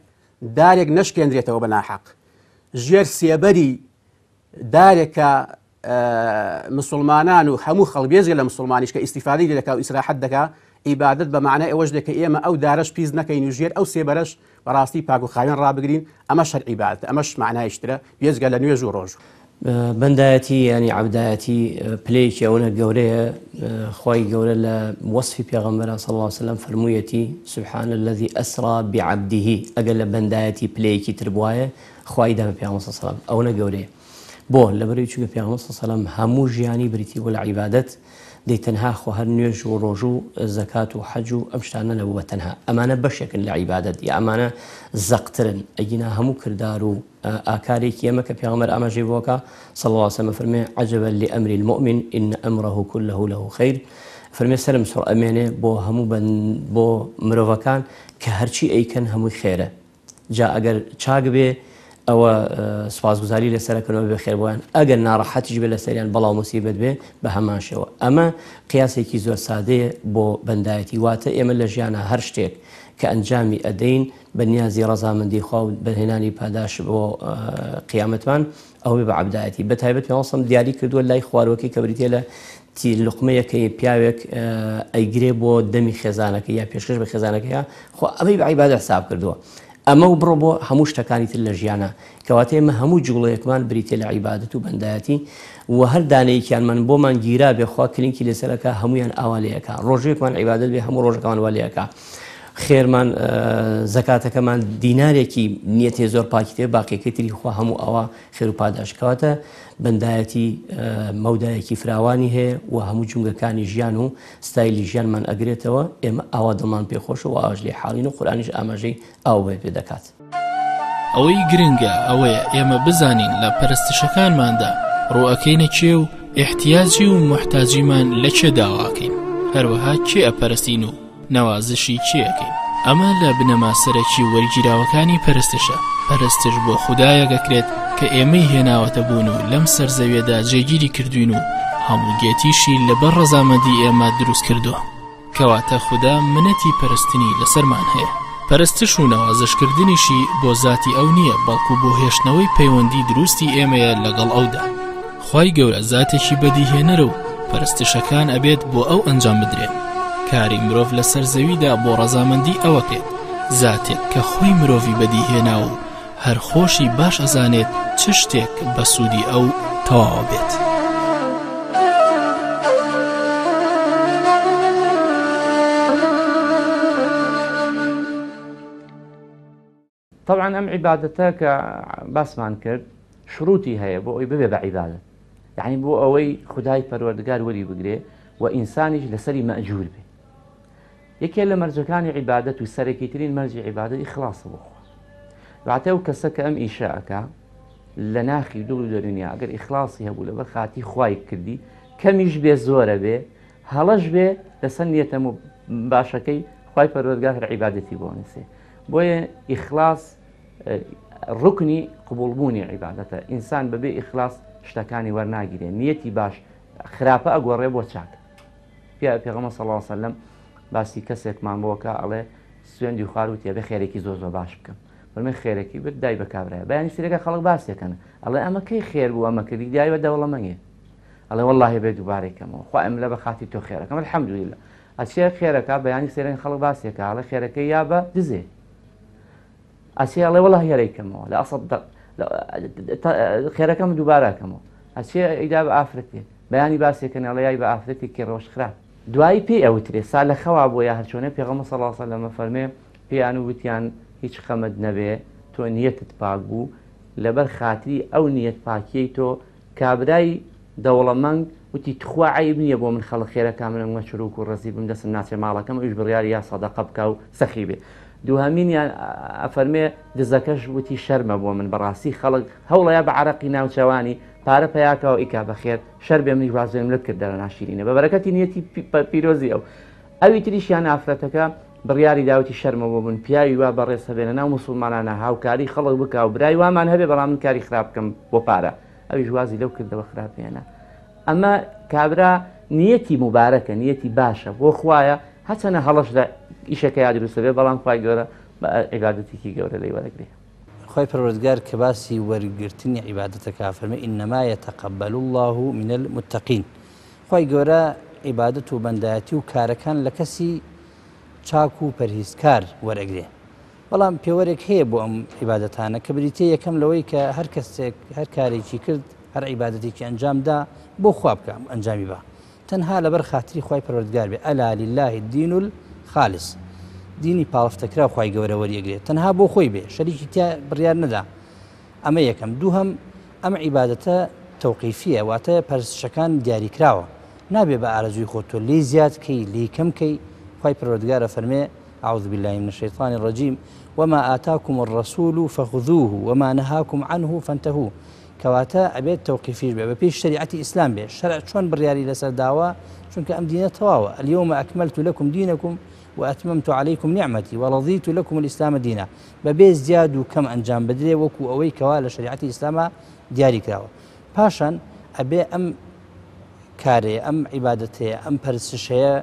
E: دارێک نەشکێنرێتەوە بە ناحەق، ژێر سێبەری دارێک کە مسوڵمانان و هەموو خەڵک بێجگە لە مسوڵمانیش کە ئیستیفادەی لێ دەکا و ئیسراحەت دەکا، عیبادەت بە مەعنای ئەوەش دێ کە ئێمە ئەو دارەش پیس نەکەین و ژێر ئەو سێبەرەش بەڕاستی پاک و خاوێن ڕابگرین، ئەمەش هەر عیبادەتە، ئەمەش مەعنایەکی ترە بێجگە لە نوێژ و ڕۆژوو.
F: بەندایەتی یانی عەبدایەتی پلەیەکی ئەونە گەورەیە خوای گەورە لە وەسفی پێغەمبەرا صلی اللە علیە وسلم فەرموویەتی سبحان الذی اسری بعبده ئەگەر لە بەندایەتی پلەیەکی تر بوایە خوای دا بە پێغەمبەر صلی اللە علیە وسلم ئەونە گەورەیە بۆ؟ لەبەرئەوەی چونکە پێغەمبەر صلی اللە علیە وسلم هەموو ژیانی بریتی بوو لە عیبادەت، دەی تەنها خۆ هەر نوێژ و ڕۆژوو و زەکات و حەج و ئەم شتانە نەبوو بە تەنها، ئەمانە بەشێکن لە عیبادەت یا ئەمانە زەقترن، ئەگینا هەموو کردار و ئاکارێکی ئێمە کە پێغەمبەر ئاماژەی بۆ ئەکا صلی اللە علیە وسلم ئەفەرموێ، عجبا لامر المومن ان امره کله له خیر، ئەفەرموێ سەرم سوڕ ئەمێنێ بۆ هەموو بۆ مرۆڤەکان کە هەرچی ئەیکەن هەمووی خێرە. جا ئەگەر چاک بێ ئەوە سوپاسگوزاری لەسەر ئەکەن و بێ خێر بۆیان، ئەگەر ناڕەحەتیش بێ لەسەریان بەڵا و موسیبەت بێ بە هەمان شێوە. ئەمە قیاسێکی زۆر سادەیە بۆ بەندایەتی، واتە ئێمە لە ژیانا هەر شتێک کە ئەنجامی ئەدەین بە نیازی ڕەزامەندی خوا و بەهێنانی پاداش بۆ قیامەتمان ئەوە بێ بە عەبدایەتی. بە تایبەت پێغەمبەر صلی اللە علیە و سلم دیاری کردووە لای خواروەکەی کە بریتیە لە تی لوقمەیەک کە پیاوێک ئەیگرێ بۆ دەمی خێزانەکەی یا پێشکەش بە خێزانەکەی خۆ ئەمەی بە عیبادە حساب کردووە ئەمە و بڕۆ بۆ هەموو شتەکانی تر لە ژیانە کەواتە ئێمە هەموو جوڵەیەکمان بریتە لە عیبادەت و بەندایەتی و هەر دانەیەکیانمان بۆمان گیرا بێ خوا کلینکی لەسەرەکە هەمویان ئاوا لێ ئەکا ڕۆژێکمان عیبادەت بێ هەموو ڕۆژەکەمان وا لێ ئەکا خێرمان زەکاتەکەمان دینارێکی نیەتێ زۆر پاکی تێ باقیەکەی تری خوا هەموو ئەوە خێر و پاداش کەواتە بەندایەتی مەودایەکی فراوانی هەیە و هەموو جومگەکانی ژیان و ستایلی ژیانمان ئەگرێتەوە، ئێمە ئاوا دڵمان پێ خۆشە و ئاواش لێی حاڵین و قورئانیش ئاماژەی ئاوای پێ دەکات.
A: ئەوەی گرنگە ئەوەیە ئێمە بزانین لە پەرستشەکانماندا ڕووئەکەینە کێ و ئیحتیاجی و موحتاجیمان لە کێ داواکەین، هەروەها کێ ئەپەرستین و نەوازشی کێ ئەکەین؟ ئەمە لە بنەما سەرەکی وەرگیراوەکانی پەرستشە، پەرستش بۆ خودایەک ئەکرێت کە ئێمەی هێناوەتە بوون و لەم سەر زەویەدا جێگیری کردوین و هەموو گێتیشی لەبەر ڕەزامەندی ئێمە دروست کردووە. کەواتە خودا منەتی پەرستنی لەسەرمان هەیە. پەرستش و نەوازشکردنیشی بۆ زاتی ئەو نییە بەڵکو بۆ هێشتنەوەی پەیوەندی دروستی ئێمەیە لەگەڵ ئەودا. خوای گەورە زاتێکی بەدیهێنەرە و پەرستشەکان ئەبێت بۆ ئەو ئەنجام بدرێن کاری مرۆڤ لەسەر زەویدا بۆ ڕەزامەندی ئەوەکرێت زاتێک کە خۆی مرۆڤی بەدیهێنا و هەر خۆشی باش ئەزانێت چ شتێک بە سوودی ئەو تەواوە بێت.
B: تەبعەن ئەم عیبادەتە کە باسمان کرد شروطی هەیە بۆ ئەوی ببێ بە عیبادەت یعنی بۆ ئەوەی خدای پەروەردگار وەری بگرێ و ئینسانیش لەسەری مەجوور بێ یەکێ لە مەرجەکانی عیبادەت و سەرەکیترین مەرجی عیبادەت ئیخلاصە بۆ خوا واتە ئەو کەسە کە ئەم ئیشە ئەکا لە ناخی دڵ و دەرونیا ئەگەر ئیخلاصی هەبوو لەبەر خاتی خوای کردی کەمیش بێ زۆرە بێ هەڵەش بێ لەسەر نیەتە باشەکەی خوای پەروەردگار هەر عیبادەتی بۆ نووسێ بۆیە ئیخلاص ڕکنی قبوڵبوونی عیبادەتە ئینسان بەبێ ئیخلاص شتەکانی وەرناگیرێ نیەتی باش خراپە ئەگۆڕێ بۆ چاک پیا پێغەمبەر صلی الله علیه وسلم باسی کەسێکمان بۆکە ئەڵێ سوێندی خوارد وتی ئەبێ خێرێکی زۆر زۆر باش بکەم فەرمی خێرەکی برد دای بە کابرای بەیانی سیرەکە خەڵک باسێکەن ئەڵێ ئەمە کەی خێر بوو ئەمە کردی دای بە دەوڵەمەنگێ ئەڵێ واللهی بێ دووبارەی کەمەوە خوا ئەم لە بە خاتی تۆ خێرەکەم الحمدلله ئەچێ خێرەکە بەیانی سێرەن خەڵک باسێکە ئەڵێ خێرەکەی یا بە دزێ ئەچێ ئەڵێ وەڵا هێرەی کەمەوە لە ئەسڵ خێرەکەم دووبارە کەمەوە ئەچێ ئیدا بە ئافرەتێ بەیانی باسێکە ئەڵێ یای بە ئافرەتێکی ڕەوش خراپ دوایی پێی ئەوترێ سا لە خەوا بۆ یا هەرچۆنێ پێغەمبەر صلی الله علیه وسلم فەرمێ پێیان و وتیان هیچ خەمت نەبێ تۆ نیەتت پاک بوو لەبەر خاتری ئەو نیەت پاکیەی تۆ کابرای دەوڵەمەنگ وتی تخوا عەیب نیە بۆ من خەڵک خێرە کا من ئەمە چروک و ڕەزی بم دەسم ناچێ ماڵەکەم ئەویش بڕیاری یا سەدەقە بکا و سەخی بێ دووهەمینیان ئەفەرمێ دزەکەش وتی شەرمە بۆ من بەڕاستی خەڵک هەوڵەیە بە عەرەقی ناوچەوانی پارە پیاکەوە ئیکا بەخێر شەر بێ منیش وازێنم لەو کردارە ناشیرینە بە بەرەکەتی نیەتی پیرۆزی ئەو ئەوی تریشیان ئافرەتەکە بڕیاری داوتی شەرمە بۆ من پیاوی وا بەڕێز هەبێ لە ناو موسڵمانانە هاوکاری خەڵک بکا و برای وامان هەبێ بەڵام من کاری خراپ بکەم بۆ پارە. ئەویش وازی لەو کردەوە خراپە هێنا. ئەمە کابرا نیەتی موبارەکە، نیەتی باشە بۆ خوایە، هەرچەنە هەڵەش لە ئیشەکەیا دروست دەبێت، بەڵام خوای گەورە بە عیبادەتێکی گەورە لێی وەرەگرێ.
C: خوای پەروەردگار کە باسی وەرگرتنی عیبادەتەکە فەرمی انما یتقبل اللە من المتقین خوای گەورە عیبادەت و بەندایەتی و کارەکان لە کەسی چاک و پەرهیزکار وەرئەگرێ بەڵام پێوەرێک هەیە بۆ ئەم عیبادەتانە کە بریتیە یەکەم لەوەی کە هەر کەسێک هەر کارێکی کرد هەر عیبادەتێکی ئەنجام دا بۆ خوا بکە ئەنجامی با تەنها لەبەر خاتری خوای پەروەردگار بێ الا لله الدین الخالص دینی پاڵفتەکراو خوای گەورە وەریەگرێت تەنها بۆ خۆی بێ شەریکی تیا بڕیار نەدا ئەمە یەکەم دووهەم ئەم عیبادەتە تەوقیفیە واتە پەرستشەکان دیاریکراوە نابێ بە ئارەزووی خۆت تۆ لێی زیاد کەی لێی کەم کەی خوای پەروەردگار ئەفەرمێ اعوذ باللە من الشیطان الرجیم وما آتاکم الرسول فخذوه وما نهاکم عنه فانتهوا کەواتە ئەبێت تەوقیفیش بێ بەپێی شەریعەتی ئیسلام بێ شەرع چۆن بڕیاری لەسەر داوە چونکە ئەم دینە تەواوە الیوم اکملت لکم دینکم واتممت علیکم نعمتی ورضیت لکم الاسلام دینا بەبێ زیاد و کەم ئەنجام بدرێ وەکو ئەوەی کەوا لە شەریعەتی ئیسلاما دیاری کراوە پاشان ئەبێ ئەم کارەیە ئەم عیبادەتەیە ئەم پەرستشەیە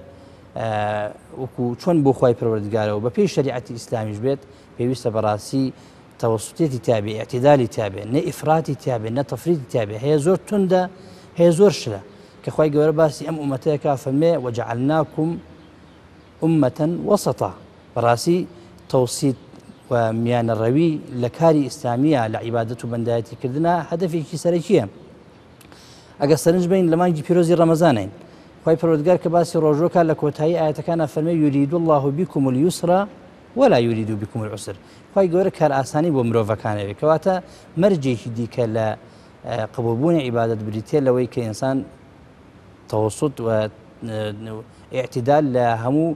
C: وەکو چۆن بۆ خوای پەروەردگارەوە بەپێی شەریعەتی ئیسلامیش بێت پێویستە بەڕاستی تەوەسوتێتی تیابێ ئیعتیدالی تیابێ نە ئیفراتی تیابێ نە تەفریتی تیابێ هەیە زۆر توندە هەیە زۆر شلە کە خوای گەورە باسی ئەم ئومەتەیەکا فەرمێ وجعلناکم أمة وسطا بەڕاستی تەوسیت و میانەڕەوی لە کاری ئیسلامیە لە عیبادەت و بەندایەتی کردنا هەدەفێکی سەرەکیە ئەگەر سەرنج بین لە مانگی پیرۆزی ڕەمەزانین خوای پەروەردگار کە باسی ڕۆژوەکە لە کۆتایی ئاەتەکانە فەرمێ یرید الله بكم اليسر ولا یرید بكم العسر خوای گەورە کارئاسانی بۆ مرۆڤەکان ئەوێ کەواتە مەرجێکی دیکە لە قبوڵبوونی عیبادەت بریتیە لەوەی کە ئینسان تەوەسوت و اعتدال لە هەموو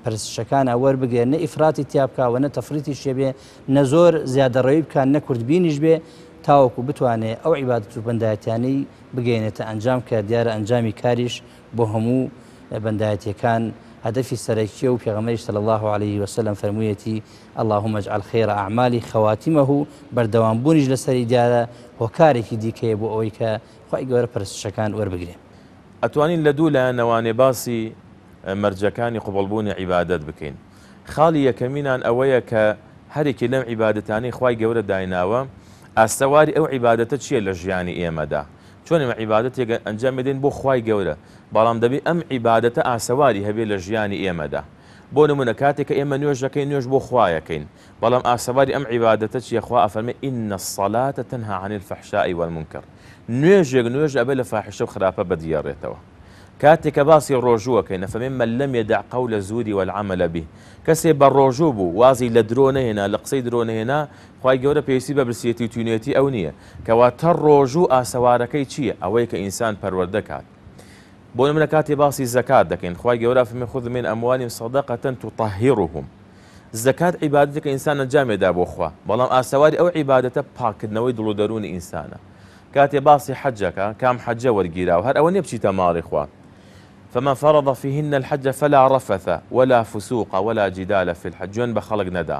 C: پرسشەکانە وەربگرێ نە ئیفراتی تیا بکا و نە تەفریتی شێ بێ نە زۆر زیادەڕەوی بکا نە کورتبینیش بێ تاوەکو بتوانێ ئەو عیبادەت و بەندایەتیانەی بگەیەنێتە ئەنجام کە دیارە ئەنجامی کاریش بۆ هەموو بەندایەتیەکان هەدەفی سەرەکیە و پێغەمبەریش صلی اللە علیه وسلم فەرموویەتی اللهم اجعل خیر اعمالی خواتمه بەردەوام بوونیش لەسەری دیارە هۆکارێکی دیکەیە بۆ ئەوەی کە خوای گەورە پەرستشەکان وەربگرێ.
D: ئەتوانین لە دوو لایەنەوانێ باسی مەرجەکانی قبوڵ بوونی عیبادەت بکەین. خاڵی یەکەمینان ئەوەیە کە هەرێکی لەم عیبادەتانەی خوای گەورە دایناوە ئاسەواری ئەو عیبادەتە چیە لە ژیانی ئێمەدا چۆن ئێمە عیبادەتێک ئەنجام ئەدەین بۆ خوای گەورە بەڵام دەبێ ئەم عیبادەتە ئاسەواری هەبێ لە ژیانی ئێمەدا بۆ نمونە کاتێک کە ئێمە نوێژ دەکەین نوێژ بۆ خوا ئەکەین بەڵام ئاسەواری ئەم عیبادەتە چیە خوا ئەفەرمێ ان الصلاة تنهی عن الفحشاء والمنکر نوێژێک نوێژ ئەبێ لە فاحیشە و خراپە بەدیەڕێتەوە کاتێک کە باسی ڕۆژوو ئەکەین ئەفەرمێ من لم یدع قول الزور والعمل به کەسێ بە ڕۆژوو بوو وازی لە درۆ نەهێنا لە قسەی درۆ نەهێنا خوای گەورە پێویستی بە برسیەتی و تینوێتی ئەو نییە کەواتە ڕۆژوو ئاسەوارەکەی چییە ئەوەیە کە ئینسان پەروەردە کات بۆ نمونە کاتێ باسی زەکات دەکەین خوای گەورە فەرمی خذ من اموالهم صدقة تطهرهم زەکات عیبادەتێکە ئینسان ئەنجامێدا بۆ خوا بەڵام ئاسەواری ئەو عیبادەتە پاککردنەوەی دڵ و دەروونی ئینسانە کاتێ باسی حەجەکە کام حەجە وەرگیراوە هەر ئەوە نیە بچیتە ماڵی خوا فمن فرض فيهن الحج فلا رفث ولا فسوق ولا جدال في الحج جوێن بە خەڵک نەدا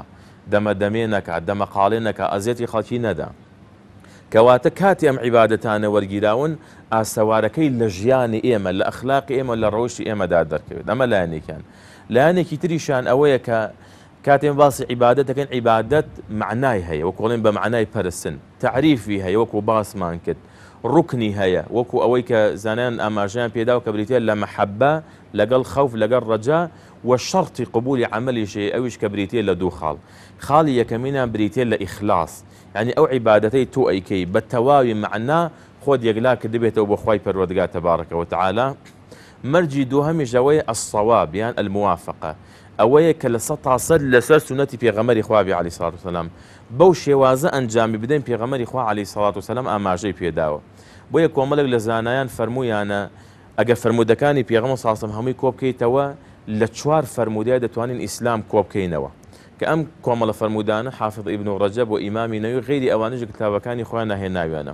D: دەمە دەمێ نەکا دەمە قاڵێ نەکا ئەزیەتی خەڵکی نەدا کەواتە کاتی ئەم عیبادەتانە وەرگیراون ئاسەوارەکەی لە ژیانی ئێمە لە ئەخلاقی ئێمە لە ڕەوشی ئێمەدا دەرکەوێت ئەمە لایەنێکیان لایەنێکی تریشان ئەوەیە کە کاتێ باسی عیبادەت دەکەین عیبادەت معنای هەیە وەکو بە معنای پەرستن تەعریفی هەیە وەکو باسمان کرد ڕوکنی هەیە وەکو ئەوەی کە زانایان ئاماژەیان پێداوە کە بریتیە لە مەحەبە لەگەڵ خەوف لەگەڵ ڕەجا وە شەڕتی قبولی عەمەلیش هەیە ئەویش کە بریتیە لە دوو خاڵ خاڵی یەکەمینان بریتیە لە ئیخلاص یانی ئەو عیبادەتەی تۆ ئەیکەی بە تەواوی مەعنا خۆت یەکلا کردبێتەوە بۆ خوای پەروەردگار تبارک وتعالی مەرجی دووهەمیش ئەوەیە الصواب یان الموافقە ئەوەیە کە لە سەتا سەد لەسەر سوننەتی پێغەمبەری خوا بێ علیە الصلوة والسلام بەو شێوازە ئەنجامی بدەین پێغەمبەری خوا علیە الصلوة والسلام ئاماژەی پێداوە بۆیە کۆمەڵێک لە زانایان فەرموویانە ئەگەر فەرموودەکانی پێغەمبەر صلی اللە علیە وسلم هەمووی کۆبکەیتەوە لە چوار فەرموودەیا دەتوانین ئیسلام کۆبکەینەوە کە ئەم کۆمەڵە فەرموودانە حافظ ئیبن ڕەجەب و ئیمامی نەوی غەیری ئەوانیش لە کتابەکانی خۆیاندا هێناویانە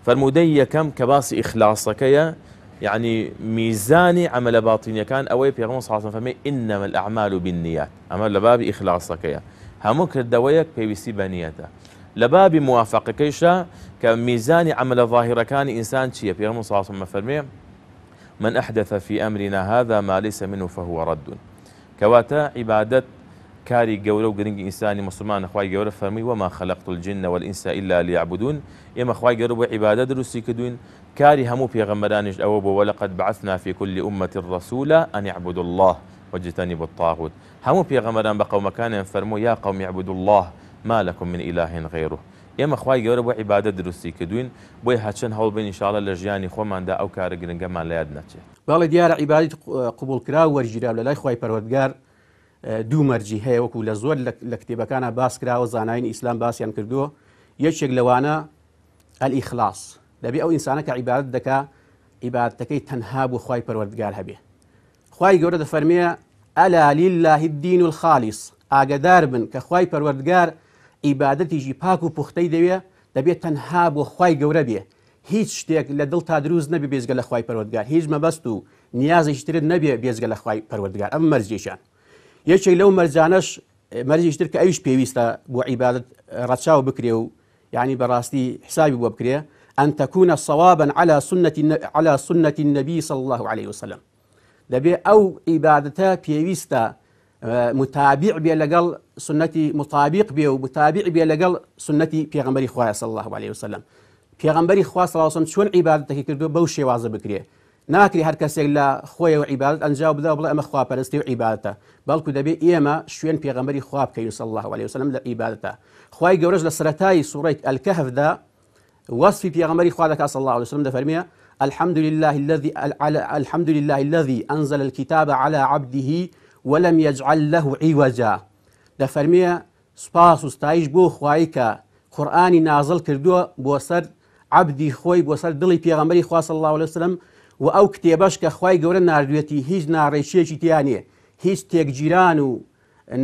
D: فەرموودەی یەکەم کە باسی ئیخلاصەکەیە یعنی میزانی عەمەلە باتینیەکان ئەوەیە پێغەمبەر صلی اللە علیه وسلم فەرمی انما الاعمال بالنیات ئەمە لە بابی ئیخلاصەکەیە هەموو کردەوەیەک پێویستی بە نیەتە لە بابی موافقەکەیشا کە میزانی عەمەلە ظاهیرەکانی ئینسان چییە؟ پێغەمبەر صلی اللە علیە وسلم ئەفەرموێ، من احدث فی امرنا هذا ما لیس منه فهو رد. کەواتە عیبادەت کاری گەورە و گرنگی ئینسانی موسڵمانە، خوای گەورە فەرمووی، وما خلقت الجن والانس الا لیعبدون، ئێمە خوای گەورە بۆ عیبادەت دروستی کردووین، کاری هەموو پێغەمبەرانیش ئەوە بووە، ولقد بعثنا فی کل امة رسولا ان اعبدوا اللە واجتنبوا الطاغوت، هەموو پێغەمبەران بە قەومەکانیان فەرموو، یا قوم اعبدوا اللە ما لکم من اله غیره. ئێمە خوای گەورە بۆ عیبادەت دروستی کردووین، بۆیە هەرچەند هەوڵ بەین ان شاء اللە لە ژیانی خۆماندا ئەو کارە گرنگەمان لە یاد نەچێت.
E: بەڵێ دیارە عیبادەتی قبوڵکراو وەرگیراو لەلای خوای پەروەردگار دوو مەرجی هەیە وەکو لە زۆر لە کتێبەکانا باس کراوە زانایانی ئیسلام باسیان کردووە یەکێک لەوانە الإخلاص دەبێ ئەو ئینسانە کە عیبادەت دەکا عیبادەتەکەی تەنها بۆ خوای پەروەردگار هەبێ خوای گەورە دەفەرمێ ئەلا لله الدین الخالص ئاگدار بن کە خوای پەروەردگار عیبادەتیکی پاک و پوختەی دەوێ دەبێت تەنها بۆ خوای گەورە بێ هیچ شتێک لە دڵتا دروست نەبێ بێجگە لە خوای پەروەردگار هیچ مەبەست و نیازێکی ترت نەبێ بێجگە لە خوای پەروەردگار ئەم مەرجێکیان یەکێک لەو مەرجانەش مەرجێکی تر کە ئەویش پێویستە بۆ عیبادەت ڕەچاو بکرێ و یعنی بەڕاستی حسابی بۆ بکرێ أن تكون صوابا على سنة على سنة النبي صلى الله عليه وسلم دەبێ ئەو عیبادەتە پێویستە متابع بێ لەگەڵ سنەتی مطابق بێ و متابع بێ لەگەڵ سنەتی پێغەمبەری خوایە صلی الله عليه وسلم پێغەمبەری خوا صلی الله علیه وسلم چۆن عیبادەتەکەی کردووە بەو شێوازە بکرێ ناکرێ هەر کەسێک لە خۆیەوە عیبادەت ئەنجام بدا و بڵێ ئەمە خواپەرستی و عیبادەتە بەڵکو دەبێ ئێمە شوێن پێغەمبەری خوا بکەین صلی الله علیه وسلم لە عیبادەتە خوای گەورەش لە سەرەتای سوڕەی الکهفدا وەسفی پێغەمبەری خوا دەکات صلی الله علیه وسلم دەفەرمێ الحمد لله الذي الحمد لله الذي أنزل الكتاب على عبده ولم يجعل له عوجا دەفەرمێ سوپاس و ستایش بۆ خوایی کە قورئانی نازڵ کردووە بۆ سەر عەبدی خۆی بۆ سەر دڵی پێغەمبەری خوا صلی الله علیه وسلم و ئەو کتێبەش کە خوای گەورە ناردوێتی هیچ ناڕێکیەکی تیا نییە هیچ تێکگیران و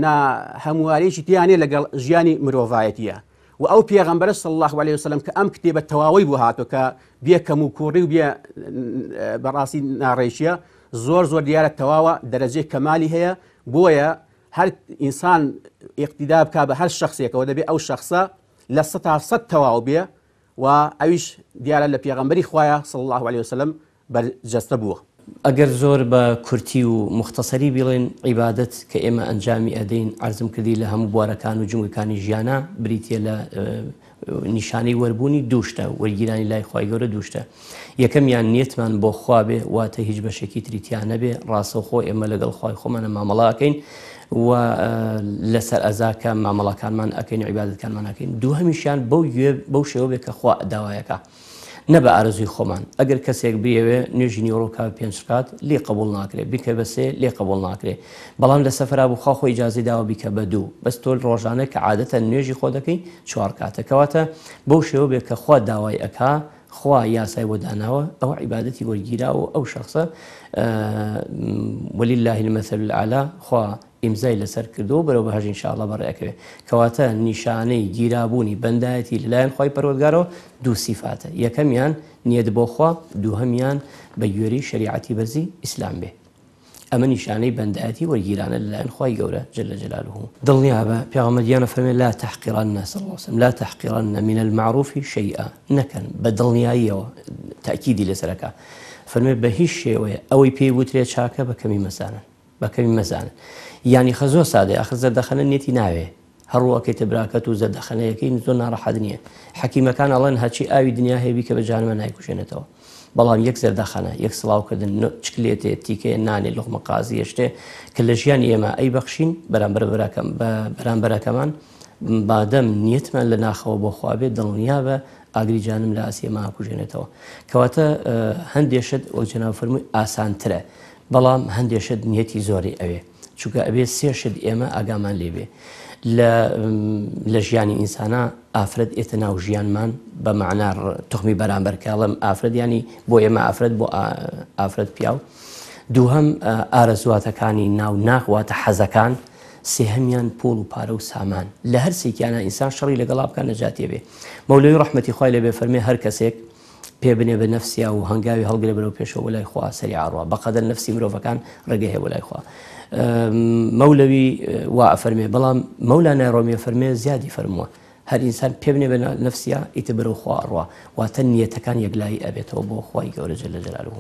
E: نا هەموارێکی تیا نییە لەگەڵ ژیانی مرۆڤایەتیە و ئەو پێغەمبەرە صلی الله علیه وسلم کە ئەم کتێبە تەواوی بۆ هاتووە کە بێ کەم و کوڕی و بێ بەڕاستی ناڕێکیە زۆر زۆر دیارە تەواوە دەرەجەی کەمالی هەیە بۆیە هەر ئینسان ئیقتیدا بکا بە هەر شەخسێکەوە دەبێ ئەو شەخسە لە سەتا سەد تەواو بێ و ئەویش دیارە لە پێغەمبەری خوایە صلی اللە علیە وسلم بەرجەستە بووە.
F: ئەگەر زۆر بە کورتی و موختەسەری بیڵێین عیبادەت کە ئێمە ئەنجامی ئەدەین عەرزم کردی لە هەموو بوارەکان و جومگەکانی ژیانا بریتیە لە نیشانەی وەربوونی دوو شتە، وەرگیرانی لای خوای گەورە دوو شتە، یەکەمیان نیەتمان بۆ خوا بێ واتە هیچ بەشێکی تری تیا نەبێ، ڕاستەوخۆ ئێمە لەگەڵ خوای خۆمانە مامەڵە ئەکەین و لەسەر ئەزاکە مامەڵەکانمان ئەکەین و عیبادەتکانمان ئەکەین، دووهەمیشیان بەو گوێ بەو شێوە بێ کە خوا داوایەکا. نە بە ئارەزووی خۆمان. ئەگەر کەسێک بیەوێ نوێژی نیوەڕۆ بکا بە پێنج ڕکات لێی قەبووڵ ناکرێ، بیکە بە سێ لێی قەبووڵ ناکرێ. بەڵام لە سەفەرا بوو خوا خۆی ئیجازەی داوە بیکە بە دوو. بەس تۆ ڕۆژانە کە عادەتەن نوێژی خۆ دەکەی چوار ڕکاتە. کەواتە بەو شێوە بێ کە خوا داوای ئەکا، خوا یاسای بۆ داناوە، ئەوە عیبادەتی وەرگیراوە و ئەو شەخسە ولله المثل الاعلی خوا ئیمزای لەسەر کردووە و بەرەو بەهەشت ان شاء اللە بەڕێ ئەکەوێ کەواتە نیشانەی گیرابوونی بەندایەتی لەلایەن خوای پەروەردگارەوە دوو سیفاتە یەکەمیان نیەت بۆ خوا دووهەمیان بە گوێرەی شەریعەتی بەرزی ئیسلام بێ ئەمە نیشانەی بەندایەتی وەرگیرانە لەلایەن خوای گەورە جل جلاله. دڵنیابە پێغەمبەر گیان ئەفەرمێ لا تحقرن صلی اللە علیه وسلم لا تحقرن من المعروف شیئا نەکەن بە دڵنیاییەوە تەئکیدی لەسەر ئەکا فەرمێ بە هیچ شێوەیە ئەوەی پێی وترێ چاکە بە کەمی مەزانن بە کەمی مەزانن یانی خە زۆر سادەیە ئاخر زەردەخەنە نیەتی ناوێ هەر ڕوو ئەکەیتە براکەت و زەردەخەنەیەکەی زۆر ناڕەحەت نییە حەکیمەکان ئەڵێن هەرچی ئاوی دنیا هەیە بیکە بە جانمە نایکوژێنێتەوە بەڵام یەک زەردەخەنە یەک سڵاوکردن چکلێتێ تیکەیە نانێ لوقمە قازیە شتێ کە لە ژیانی ئێمە ئەی بەخشین بەرامبەر براکەم بە بەرامبەرەکەمان بادەم نیەتمان لە ناخەوە بۆ خوا بێت دڵنیابە ئاگری جانم لە ئاستی ئێمە ئاکوژێنێتەوە کەواتە هەندێ شت وەک جەناب فەرمووی ئاسانترە بەڵام هەندێ شت نیەتی زۆری ئەوێ چونکە ئەبێ سێ شت ئێمە ئاگامان لێ بێ لە لە ژیانی ئینسانا ئافرەت ئێتە ناو ژیانمان بە مەعنا توخمی بەرامبەر کە ئەڵێم ئافرەت یانی بۆ ئێمە ئافرەت بۆ ئافرەت پیاو دووهەم ئارەزواتەکانی ناو ناخ واتە حەزەکان سێهەمیان پوڵ و پارە و سامان لە هەر سێکیانە ئینسان شەڕی لەگەڵا بکە نەجاتێ بێ مەولەوی ڕەحمەتی خوای لێ بێ فەرمێ هەر کەسێک پێ بنێ بە نەفسیا و هەنگاوی هەڵگرێ بەرەو پێشەوە بۆ لای خوا سەری ئاڕوا بەقەدەر نەفسی مرۆڤەکان ڕێگەی هەیە بۆ لای خوا مەولەوی وا ئەفەرمێ بەڵام مەولانای ڕۆمی ئەفەرمێ زیادی فەرمووە. هەر ئینسان پێ بنێ بە نەفسیا ئیتر بەرەو خوا ئەڕوا واتە نیەتەکان یەکلایی ئەبێتەوە بۆ خوای گەورە جل جلاله.